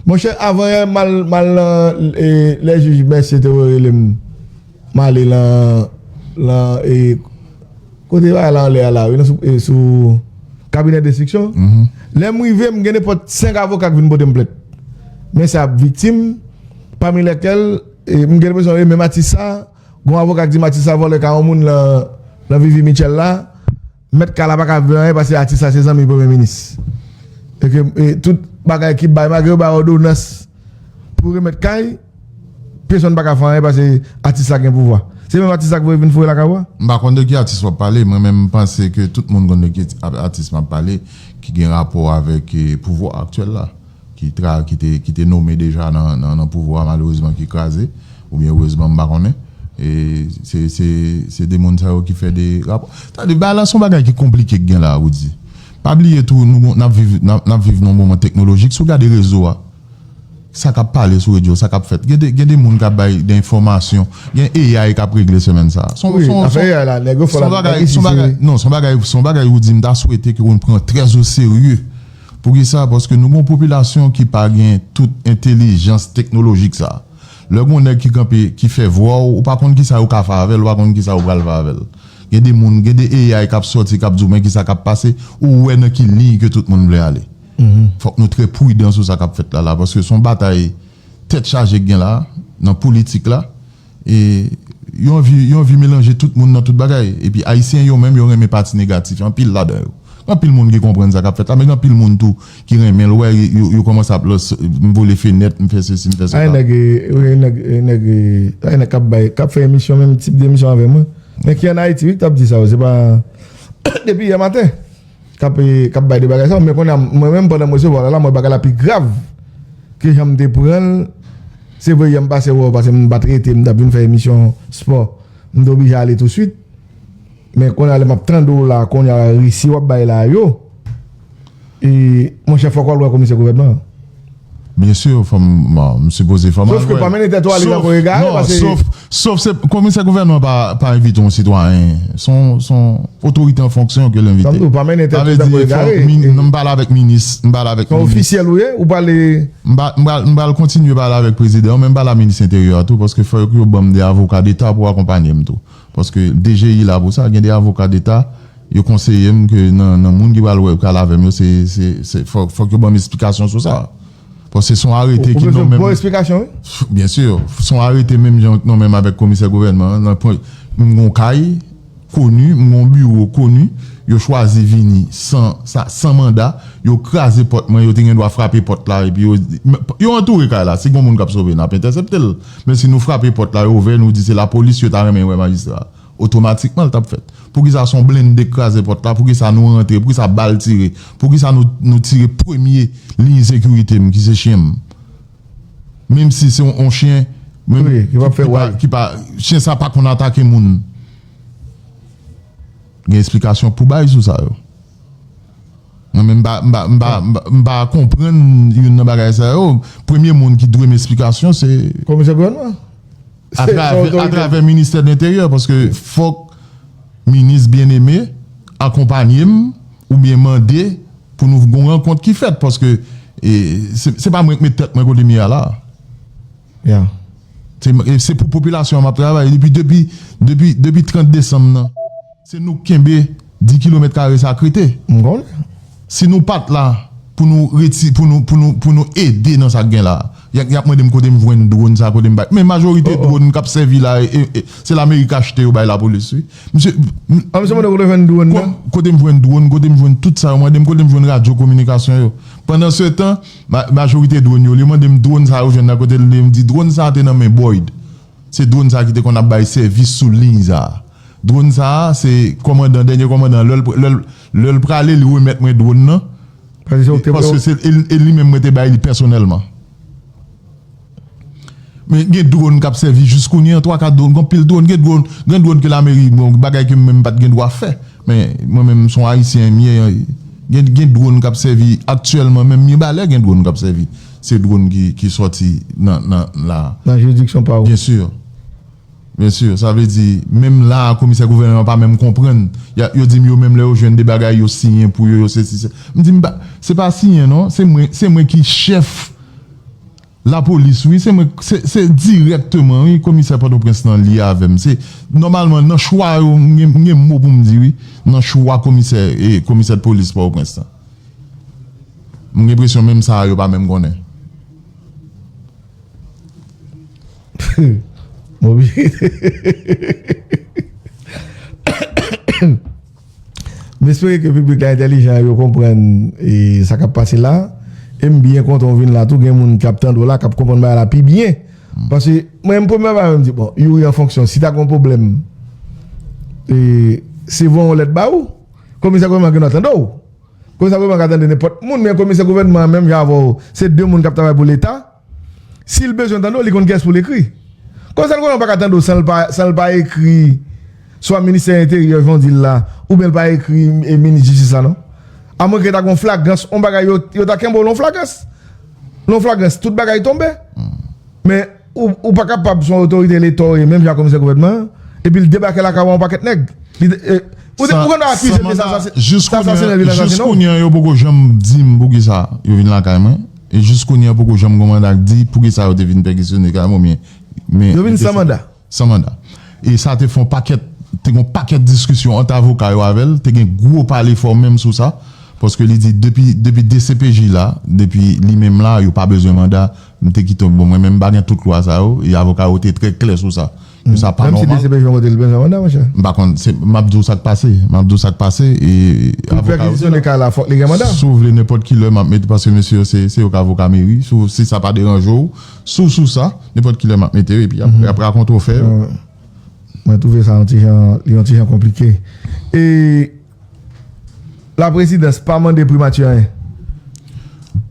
Monchè, avan yè, m al, m al nan e, lè jij Mercier te rele m, m ale lan, lan e, kote bagay la anlè a la, wi, nan sou, e, sou kabinè denstriksyon. Lè m rive, m gen nenpòt senk avoka k vin pote m plent. Men se ap viktim, pami lèkèl, e, m gen enpresyon e menm atis sa, gon avoka k di m atis sa vòlè kay yon moun lan, lan Vivi Mitchell la, mèt kay la pa ka vle anyen paske atis la se zanmi premye minis. E ke e, tout bagay ki bay, malgre yo bay òdonans pou remèt kay, pèsonn pa ka fè anyen paske atis la gen pouvwa. Se menm atis la k voye vin foure lakay ou a? M pa konn de ki atis w ap pale, mwen menm m panse ke tout moun konn de ki atis m ap pale, ki gen rapò avèk e, pouvwa aktyèl la, ki tra, ki te, ki te nome deja nan, nan, nan pouvwa a, malerezman ki kraze, oubyen erezman m pa konnen. E se, se, se de moun sa yo ki fè de rapò. Tande, bagay la se yon bagay ki konplike k gen la, Roudy. Pa bliye tou, nou, n ap viv, n ap, n ap viv nan yon moman teknolojik. Si w gade rezo a, sa k ap pale sou rezo, sa k ap fèt. Gen de, gen de moun k ap bay de enfòmasyon. Gen A I k ap regle semèn sa a. Se yon, wi, se yon, afè se yon, A I la, nèg yo fò se yon la, bagay, nèg se yon bagay, isi. Non, se yon bagay, se yon bagay, Roudy, m ta swete ke w pran trè o serye Poukisa? Paske nou gen yon popilasyon ki pa gen tout entèlijans teknolojik sa. Lè gen yon nèg ki kanpe, ki fè vwa w, ou pa konn kisa ou ka fè avè l, ou pa konn kisa ou pral fè avè l. Gen de moun, gen de A I k ap sòti, k ap di w men kisa k ap pase, ou wè nan ki liy ke tout moun vle ale. Fòk nou trè pridan sou sa k ap fèt la, la, paske se yon batay tèt chaje k gen la, nan politik la. E yo anvi, yo anvi melanje tout moun nan tout bagay. Epi Ayisyen yo menm, yo renmen pati negatif. Anpil ladan yo. Anpil moun ki konprann sa k ap fèt la, men gen anpil moun tou ki renmen l wè, yo, yo kòmanse ap lòs, m vole fenèt, m fè sesi, m fè sa. Ay, nèg, e, nèg, e, nèg, e, ay, nèg k ap bay, k ap fè emisyon, menm tip de emisyon avè mwen. Men ki ann Ayiti, wi, k t ap di sa yo. Se pa depi yè maten k ap, e, k ap bay de bagay sa yo. Men kounye a, mwen menm, pandan m resevwa l la, m wè bagay la pi grav ke jan m te pran l. Se vre, yè m pase wè w, paske m pa t rete, m t ap vin fè emisyon spò. M te oblije ale touswit. Men kounye a, lè m ap tande w la, kounye a, resi w ap bay la yo, e, monchè, fòk w al wè komisè gouvènman an. Byen si, fò m, bon, m sipoze fò m al wè l. Sof ke w pa mennen tèt ou ale nan kò egare, non, paske sof, sof se, komisè gouvènman pa, pa envite yon sitwayen. Se yon, se yon otorite an fonksyon ke l envite. Sa m di w, pa mennen tèt ou nan kò egare. Sa vle di, fò min-, m pale avèk minis, m pale avèk minis. Se yon ofisyèl ou ye, ou pale. M pa, m pral, m pral kontinye pale avèk prezidan, men m pale a minis enteryè a tou, paske fòk yo ban m de avoka deta pou akonpanye m tou. Paske D G I la pou sa, gen de avoka deta, yo konseye m ke nan, nan moun ki pral wè, pral avè m yo, se, se, se, fòk, fòk yo ban m esplikasyon sou sa. Paske se yon arete ki nonmen m. Ou bezwen bon esplikasyon, wi. Byen si, se yon arete menm jan k nonmen m avèk komisè gouvènman an, nan pwen, m gon kay, koni, m gon biwo koni, yo chwazi vini san, sa, san manda, yo kraze pòt mwen, yo te gen dwa frape pòt la, epi yo, yo antoure kay la, si gon moun k ap sove, n ap entèsepte l. Men si nou frape pòt la, yo ouvè, nou di se lapolis, yo ta renmen wè majistra. Otomatikman, l t ap fèt. Poukisa se yon blende k kraze pòt la? Poukisa nou rantre? Poukisa bal tire? Poukisa nou, nou tire premye liy sekirite m, ki se chen m? Menm si se yon, yon chen, menm wi, ki pa fè ki pa, way. Ki pa, chen sa pa konn atake moun. Gen esplikasyon pou bay sou sa yo. Mwen menm, m pa, m pa, m pa, m pa, m pa konprann youn nan bagay sa yo. Premye moun ki dwe m esplikasyon, se komisè gouvènman. Atravè, atravè ministè de lenteryè, paske fòk minis Bien-Aimé akonpanye m oubyen mande pou nou gon rankont ki fèt, paske, e, se, se pa mwen k met tèt mwen kote m ye a la. Ya. Se, e, se pou popilasyon an m ap travay. Depi, depi, depi, depi trant desanm nan, se nou k kenbe dis kilomèt kare sa k rete. M konnen. Si nou pa t la pou nou reti-, pou nou, pou nou, pou nou ede nan sa k gen la, y ap, y ap mande m kote m jwenn dwòn sa, kote m bay. Men majorite dwòn k ap sèvi la, e, e, e, se Lameri k achte yo bay lapolis, wi. Misye, m-, a, misye mande kote w jwenn dwòn nan? Kote m jwenn dwòn, kote m jwenn tout sa yo, mande m kote m jwenn radyo kominikasyon yo. Pandansetan, ma-, majorite dwòn yo, li mande m dwòn sa yo jwenn nan kote l, li di dwòn sa te nan men Boyd. Se dwòn sa ki te konn ap bay sèvis sou liy sa. Dwòn sa, se kòmandan, dènye kòmandan, lè l, lè l, lè l prale, li remèt mwen dwòn nan. Paske se ou te, paske se, e, e li menm mwen te bay li pèsonèlman. Men gen dwòn k ap sèvi jis kounye an, twa, kat dwòn, gen anpil dwòn, gen dwòn, gen dwòn ke lameri, bon, bagay ke m menm m pa t gen dwa fè. Men mwen menm, m se yon Ayisyen, m ye, Gen, gen dwòn k ap sèvi aktyèlman, menm Mibalè gen dwòn k ap sèvi. Se dwòn ki, ki sòti nan, nan la. Nan jiridiksyon pa w. Byen si. Byen si. Sa vle di, menm la, komisè gouvènman pa menm konprann. Y a, yo di m yo menm lè yo jwenn de bagay, yo siyen pou yo, yo se si se. M di, m pa, se pa siyen, non. Se mwen, se mwen ki chèf lapolis, wi, se mwen, se, se dirèkteman, wi, komisè Pòtoprens lan li avè m. Se, nòmalman, nan chwa yo, m gen, m gen mo pou m di, wi, nan chwa komisè, e, komisè de polis Pòtoprens lan. M gen enpresyon menm sa a, yo pa menm konnen. Mobilize. M espere ke piblik la entèlijan, yo konprann, e, sa k ap pase la. E m byen kontan w vin la tou. Gen moun k ap tande w la, k ap konprann bagay la pi byen. Paske mwen, m premye bagay, m di, bon, Youri an fonksyon, si ta gen yon pwoblèm, e, se voye yon lèt ba ou. Komisè gouvènman gen dwa tande w. Komisè gouvènman ka tande nenpòt moun, men komisè gouvènman an menm jan avè w, se de moun k ap travay pou Leta. Si l bezwen tande w, li konn kiyès pou l ekri. Komisè gouvènman pa ka tande w san l pa, san l pa ekri swa ministè enteryè, jan w di l la, oubyen l pa ekri, e, minis jistis la, non. Amwenke ta gen yon flagrans, yon bagay, yo, yo ta kenbe w lan flagrans. Lan flagrans, tout bagay tonbe. Men, ou, ou pa kapab, se yon otorite Leta w ye, menm jan ak komisè gouvènman an, epi l debake lakay ou yon pakèt nèg. Li te, e, ou te, ou konn akize l de sa, sa, sa, sa, sa, jis kounye an, yo poko janm di m poukisa yo vin lakay mwen. E jis kounye an, poko janm gen yon manda k di poukisa yo te vin pèkisyone kay mwen, men, men yo vin san manda. San manda. E sa te fè yon pakèt, te gen yon pakèt diskisyon ant avoka yo avè l, te gen gwo pale fò menm sou sa, paske li di depi, depi D C P J la, depi li menm la, yo pa bezwen manda, m te kite, bon, mwen menm m pa gen tout lwa sa yo, e avoka yo te trè klè sou sa. Ke sa pa nòmal. Menm si D C P J yon kote li bezwen manda, monchè. M pa konn, se, m ap di w sa k pase, m ap di w sa k pase, e avoka yo te la. Pou pèkisyone kay la, fòk li gen manda. Si w vle, nenpòt ki lè, m ap mete, paske mesye yo, se, se yo k avoka meri, si w, si sa pa deranje w, si w sou sa, nenpòt ki lè m ap mete yo, epi ap, ap rakonte w fè yo. Mwen, mwen twouve sa yon ti jan, li yon ti jan konplike. E laprezidans pa mande primati anyen.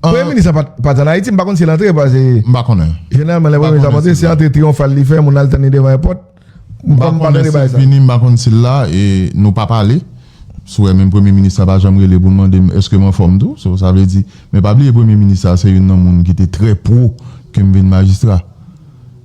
Premye minis la pa t, pa t ann Ayiti, m pa konn si l antre, paske m pa konnen. Jeneralman, lè premye minis ap antre, se antre triyonfal li fè, moun al tann li devan èpòt. M pa, m pa tande bagay sa. M pa konnen si l vini, m pa konn si l la, e nou pa pale. Si w wè, menm premye minis la pa janm rele pou l mande m èske m anfòm tou. So, sa vle di, men pa bliye premye minis la se youn nan moun ki te trè pwo ke m vin majistra.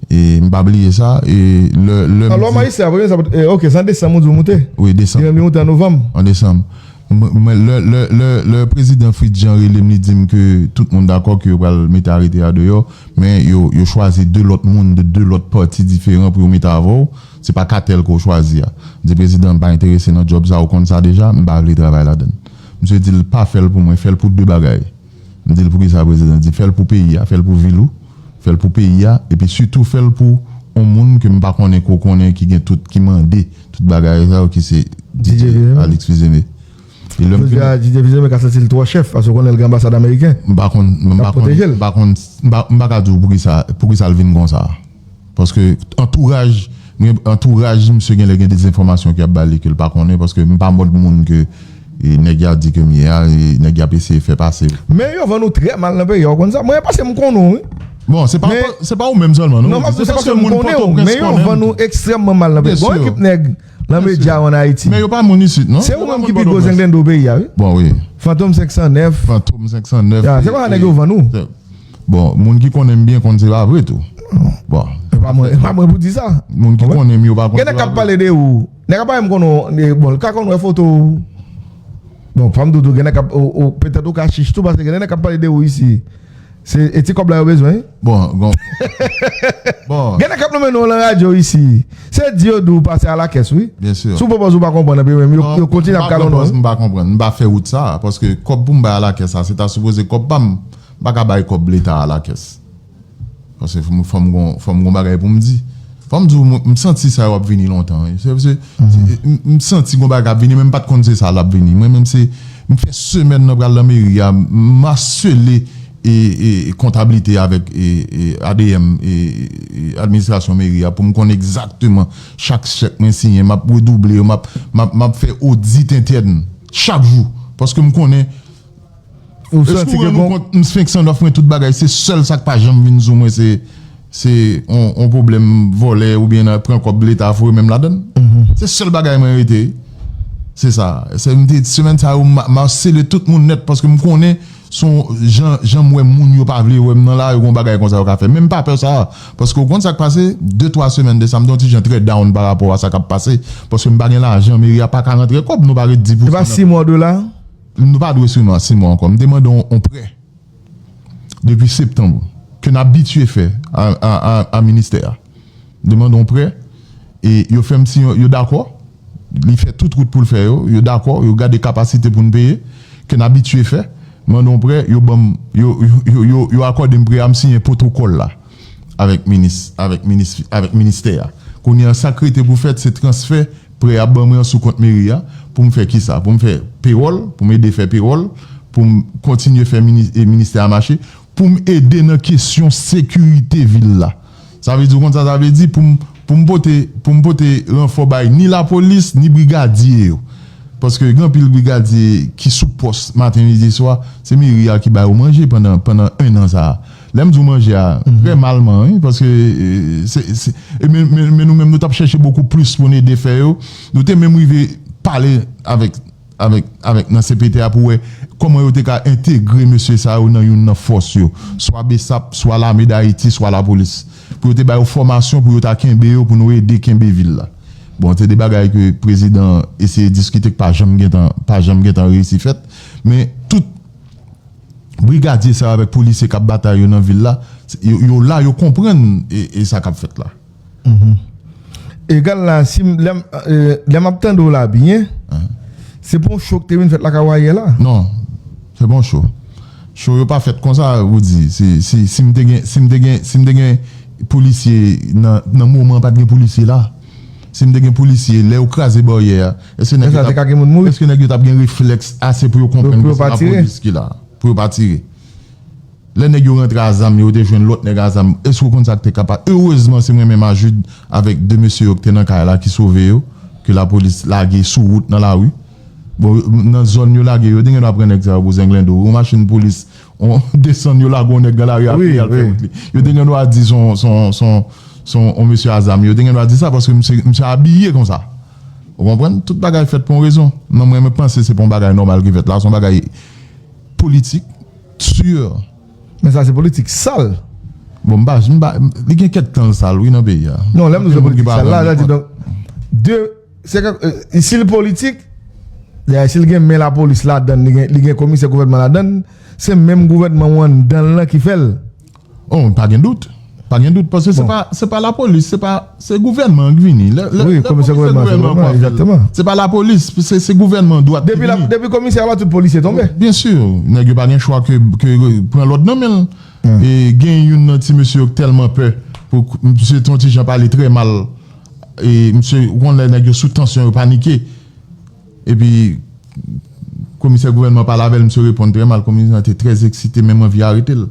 E m pa bliye sa, e lè, lè m di majistra, premye minis la, e, ok, se an desanm ou di w moute. Wi, desanm. Li menm li moute an novanm. An desanm. Mwen, mwen, lè, lè, lè, lè prezidan Fritz Jean rele m, li di m ke tout moun dakò ke yo pral mete arete a deyò, men yo, yo chwazi de lòt moun de de lòt pati diferan pou yo mete avè w. Se pa katèl ke w chwazi a. M di, prezidan, m pa enterese nan djòb sa, ou konn sa deja, m pa vle travay ladann. Misye di l pa fè l pou mwen, fè l pou de bagay. M di l, poukisa, prezidan? Li di, fè l pou peyi a, fè l pou vil ou, fè l pou peyi a, epi sitou fè l pou yon moun ke m pa konnen, ke w konnen, ki gen tout, ki mande tout bagay sa yo, ki se D J Alix Fils-Aimé. E lè m fin, Jodi a, D J Fils-Aimé ka santi l twò chèf, paske w konnen l gen anbasad ameriken. M pa konn, m pa konn, m pa konn, m pa, m pa ka di w poukisa, poukisa l vin konsa. Paske antouraj, gen, antouraj misye genlè gen de enfòmasyon ke y ap ba li ke l pa konnen, paske m pa mòd moun ke, e, nèg y a di ke m ye a, e nèg y ap eseye fè pase. Men yo vann ou trè mal nan peyi a, ou konn sa? Mwen, paske m konnen w, wi. Bon, se pa, se pa ou menm sèlman, non. Non, m ap di w, se paske m konnen w, men yo vann ou ekstrèmman mal nan peyi. Gen yon ekip nèg nan medya yo ann Ayiti. Men yo pa moun isit, non. Se ou menm ki pi gwo zenglendo peyi a, wi. Bon, wi. Fantom senk san nèf. Fantom senk san nèf. Ya, se konsa nèg yo vann ou. Bon, moun ki konnen m byen konn se pa vre tou. Bon. E pa mwen, e pa mwen pou di sa. Moun ki konnen m yo pa konn se pa vre. Gen nèg k ap pale de ou. Nèg ap pale m konnen w, bon, l ka konn wè foto ou. Bon, fò m di w tou, gen nèg k ap, ou, ou, petèt ou ka chich tou, paske gen nèg k ap pale de ou isi. Se, e ti kòb la yo bezwen, wi. Bon, bon. Bon. Gen nèg k ap nonmen non w lan radyo isi. Se di yo di w pase alakès, wi. Byen si. Si w pran pòz ou pa konprann, epi menm yo, yo kontinye ap kalonn ou, wi. Non, m pa pran pòz, m pa konprann. M pa fè wout sa, paske kòb pou m bay alakès la, se ta sipoze kòb pa m. M pa ka bay kòb Leta alakès. Paske fò m, fò m gon, fò m gon bagay pou m di. Fò m di w, mwen, m santi sa yo ap vini lontan, wi. Se, se, se, m, m santi gon bagay ap vini, men m pa t konn se sa l ap vini. Mwen menm se, m fè semèn nan pral nan meri a, m masele e, e, e kontablite avèk, e, e, A D M, e, e, administrasyon meri a, pou m konn egzakteman chak chèk mwen siyen, m ap redouble yo, m ap, m ap, m ap fè odit entèn chak jou. Paske m konnen, ou santi ke gon, m fenk sann òf mwen tout bagay, se sèl sa k pa janm vin sou mwen, se, se on, on pwoblèm vòlè oubyen nan pran kòb Leta foure men m ladann. Se sèl bagay mwen rete. Se sa. Se m te, semèn sa yo, m a, m a sele tout moun nèt paske m konnen se yon jan, jan m wè moun yo pa vle wè m nan la, yo gon bagay konsa yo ka fè. Men m pa pè sa. Paske w konn sa k pase, de twa semèn de sa, m te yon ti jan trè down pa rapò a sa k ap pase. Paske m pa gen lajan, meri a pa ka rantre kòb, nou pa ret di pousan. Se pa nan sis mwa w dwe la? Nou pa dwe sou nan sis mwa ankò. M te mande yon, yon prè depi septanm ke n abitye fè a, a, a, a ministè a. Demande yon prè, e yo fè m siyen, yo dakò. Li fè tout wout pou l fè yo, yo dakò, yo gade kapasite pou n peye, ke n abitye fè. Mande yon prè, yo ban m, yo, yo, yo, yo, yo akòde m prè a, m siyen pwotokòl la avèk minis, avèk minis, avèk ministè a. Kounye a, sa k rete pou fèt, se transfè prè y ap ban mwen an sou kont meri a, pou m fè kisa? Pou m fè pewòl, pou m ede fè pewòl, pou m kontinye fè mini-, e, ministè a mache, pou m ede nan kesyon sekirite vil la. Sa vle di, ou konn sa sa vle di, pou m, pou m pote, pou m pote ranfò bay ni lapolis, ni brigadye yo. Paske gen anpil brigadye ki sou pòs maten, midi, swa, se meri a ki ba yo manje pandan, pandan en an sa a. Lè m di w manje a, trè malman, wi, paske, e, se, se, e men, men, men nou menm, nou t ap chèche bokou plis pou n ede fè yo. Nou te menm rive pale avèk, avèk, avèk nan C P T a pou wè kòman yo te ka entegre mesye sa yo nan youn nan fòs yo, swa BSAP, swa Lame d Ayiti, swa lapolis. Pou yo te ba yo fòmasyon, pou yo ta kenbe yo, pou nou ede kenbe vil la. Bon, se de bagay ke prezidan eseye diskite, k pa janm gentan, pa janm gentan reyisi fèt. Men tout brigadye sa yo avèk polisye k ap batay yo nan vil la, yo, yo la, yo konprann e, e sa k ap fèt la. Egal la, si m, lè m, e, lè m ap tande w la byen, se pa yon cho k te vin fèt lakay ou yè la? Non, se pa yon cho. Cho yo pa fèt konsa, ou di. Si, si, si m te gen, si m te gen, si m te gen polisye nan, nan moman an, pa t gen polisye la. Si m te gen polisye, lè yo kraze baryè a, èske nèg yo t ap, èske nèg yo t ap gen reflèks ase pou yo konprann ke se lapolis ki la, pou yo pa tire? Lè nèg yo rantre a zam yo, yo te jwenn lòt nèg a zam. Èske w konn sa k te ka pa-, erezman, se mwen menm a Jude avèk de mesye yo k te nan kay la ki sove yo, ke lapolis lage sou wout nan lari. Bon, nan zòn yo lage yo, yo te gen dwa pran nèg sa yo pou zenglendo. Yon machin polis, on desann yo lage yon nèg nan lari a, wi, pou y al fè wout li. Yo te gen dwa di se yon, se yon, se yon, se yon, yon mesye a zam. Yo te gen dwa di sa paske misye, misye abiye konsa. Ou konprann? Tout bagay fèt pou yon rezon. Non, mwen, mwen panse se pa yon bagay nòmal ki fèt la. Se yon bagay politik, si. Men sa se politik sal. Bon, m pa, m pa, li gen kèk tan l sal, wi, nan peyi a. Non, lè m di se politik sal la, sa di, donk, de, se ke, e, si l politik, dayè, si l gen men lapolis ladan l, li gen, li gen komisè gouvènman ladan l, se menm gouvènman ou anndan l lan ki fè l. Oh, pa gen dout. Pa gen dout, paske se pa, se pa lapolis, se pa, se gouvènman an k vini. Lè, lè, wi, lè komisè gouvènman, se gouvènman an k vini, egzakteman. Se pa lapolis, se, se gouvènman dwat ki vini. Depi la, depi komisè a la, tout polisye tonbe. Byen si, nèg yo pa gen chwa ke, ke pran lòd nan men l. E gen youn nan ti mesye yo k tèlman pè pou k-, misye te yon ti jan pale trè mal. E misye, ou konn lè nèg yo sou tansyon, yo panike. Epi, komisè gouvènman pale avè l, misye reponn trè mal. Komisè an te trè eksite, menm anvi arete l.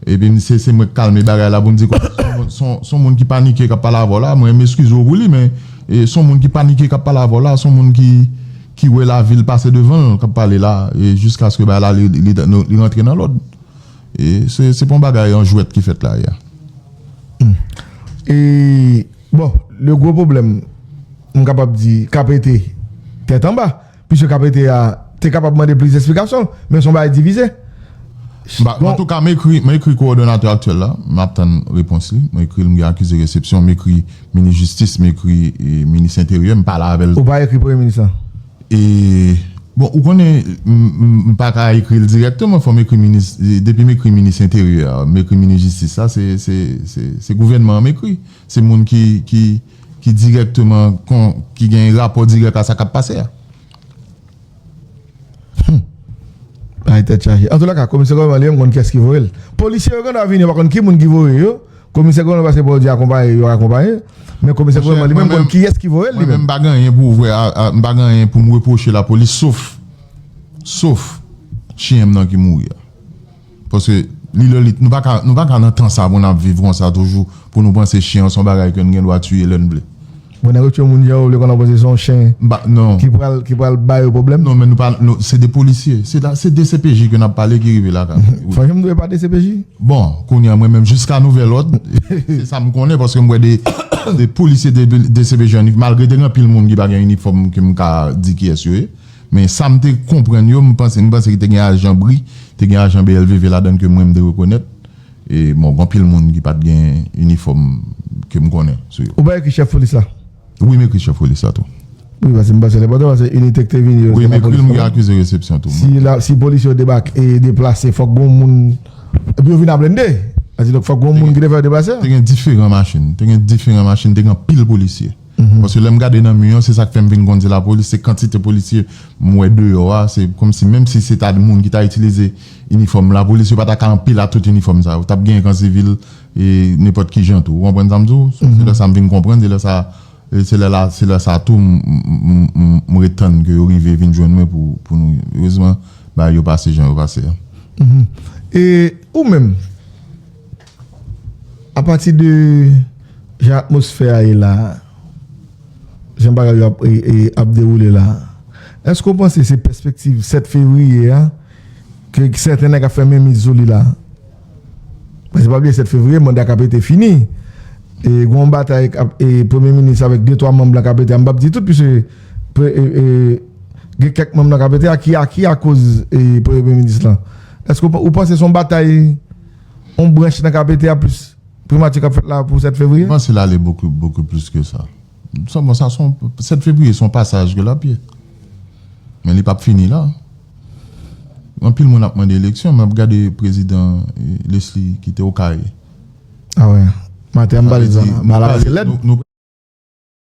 Epi, misye, se mwen k kalme bagay la pou m di, se yon, se yon, se yon moun ki panike k ap pale avè w la. Mwen, m eskize w pou li, men, e, se yon moun ki panike k ap pale avè w la. Se yon moun ki, ki wè lavi l pase devan l, k ap pale la. E jiskaske bagay la, li, li, li, li rantre nan lòd. E se, se pa yon bagay an jwèt ki fèt la, ya. E, bon, le gwo pwoblèm, m kapab di, K P T tèt anba, piske K P T a te kapab mande plis esplikasyon, men se yon bagay divize. Ba, bon. Antouka, m ekri, m ekri kowòdonatè aktyèl la, m ap tann repons li. M ekri l, m gen akize resepsyon, m ekri minis jistis, m ekri, e, minis enteryè, m pale avè l. Ou pa ekri premye minis la? E, bon, ou konnen, m, m, m pa ka ekri l dirèkteman, fò m ekri minis, e, depi m ekri minis enteryè a, m ekri minis jistis la, se, se, se, se gouvènman an m ekri. Se moun ki, ki, ki dirèkteman kon, ki gen rapò dirèk a sa k ap pase a. Bagay tèt chaje. Antoulèka, komisè gouvènman li menm konn kiyès ki voye l. Polisye yo gen dwa vini, yo pa konn ki moun ki voye yo. Komisè gouvènman, paske pou yo di akonpaye, yo akonpaye. Men komisè gouvènman li menm konn kiyès ki voye l li menm. Mwen menm, m pa gen anyen pou ouvè a, a, m pa gen anyen pou m repwoche lapolis, sof, sof chen m nan ki mouri a. Paske li lè li, nou pa ka, nou pa ka nan tan sa pou n ap viv konsa toujou, pou nou panse chen an se yon bagay ke n gen dwa tiye lè n vle. Bon, nèg yo tchwe moun jan yo vle, konn ap panse se yon chen Ba, non. ki pral ki pral ba yo pwoblèm. Non, men nou pa, nou, se de polisye. Se da- se de C P J ke n ap pale ki rive la. Ka. Fò janm dwe pa de C P J. Bon, kounye a, mwen menm, jiska nouvèl òd, se sa m konnen, paske m wè de, de polisye de, de C P J, malgre te gen anpil moun ki pa gen inifòm ke m ka di kiyès yo ye. Men sa m te konprann yo, m panse, m panse ki te gen ajan bri, te gen ajan B L V V ladan ke mwen m te rekonèt. E bon, gen anpil moun ki pa t gen inifòm ke m konnen sou yo. Ou pa ekri chèf polis la? Wi, m ekri chèf polis la tou. Wi, paske m panse lè pòtan, paske inite ki te vini yo, Wi, se m ekri l, lapolis m tou. Gen akize resepsyon tou. Si la, si polisye yo debake e deplase, fòk gen moun. Epi yo vin a blende. Sa di donk fòk gen moun ki te fè yo deplase. Te gen diferan machin. Te gen diferan machin, te gen anpil polisye. Paske lè m gade nan mi an, se sa k fè m vin konn se lapolis, se kantite polisye m wè deyò a, se kòmsi menm si se ta moun ki ta itilize inifòm lapolis, yo pa ta ka anpile tout inifòm sa yo. T ap genyen kan sivil e nenpòt ki jan tou. Ou konprann sa m di w? Se lè sa m vin konprann, se lè sa e se lè la, se lè sa tou m, m, m, m, m ret tann ke yo rive vin jwenn mwen pou, pou nou. Erezman, bagay yo pase jan yo pase a. E ou menm, apati de jan atmosfè a ye la, jan bagay yo ap, e, e, ap dewoule la, èske w panse se pèspektiv sèt fevriye a ke sèten nèg ap fè menm sou li la? Paske pa bliye sèt fevriye, manda K P T fini. E gen yon batay k ap, e, premye minis avèk de twa manm nan K P T a, m p ap di tout, piske pre- e, e, gen kèk manm nan K P T a ki a, ki akoz e, premye minis lan. Èske w pa- ou panse se yon batay, yon branch nan K P T a plis primati k ap fèt la pou sèt fevriye? M panse l ale bokou, bokou plis ke sa. Sa, bon, sa se yon, sèt fevriye se yon pasaj ke l ap ye. Men li p ap fini la. Anpil moun ap mande eleksyon, men ap gade prezidan e, Leslie ki te Okay. Ah wè. Maten an m pale de sa. Nou Bagay la pase pale- lèd. nou- nou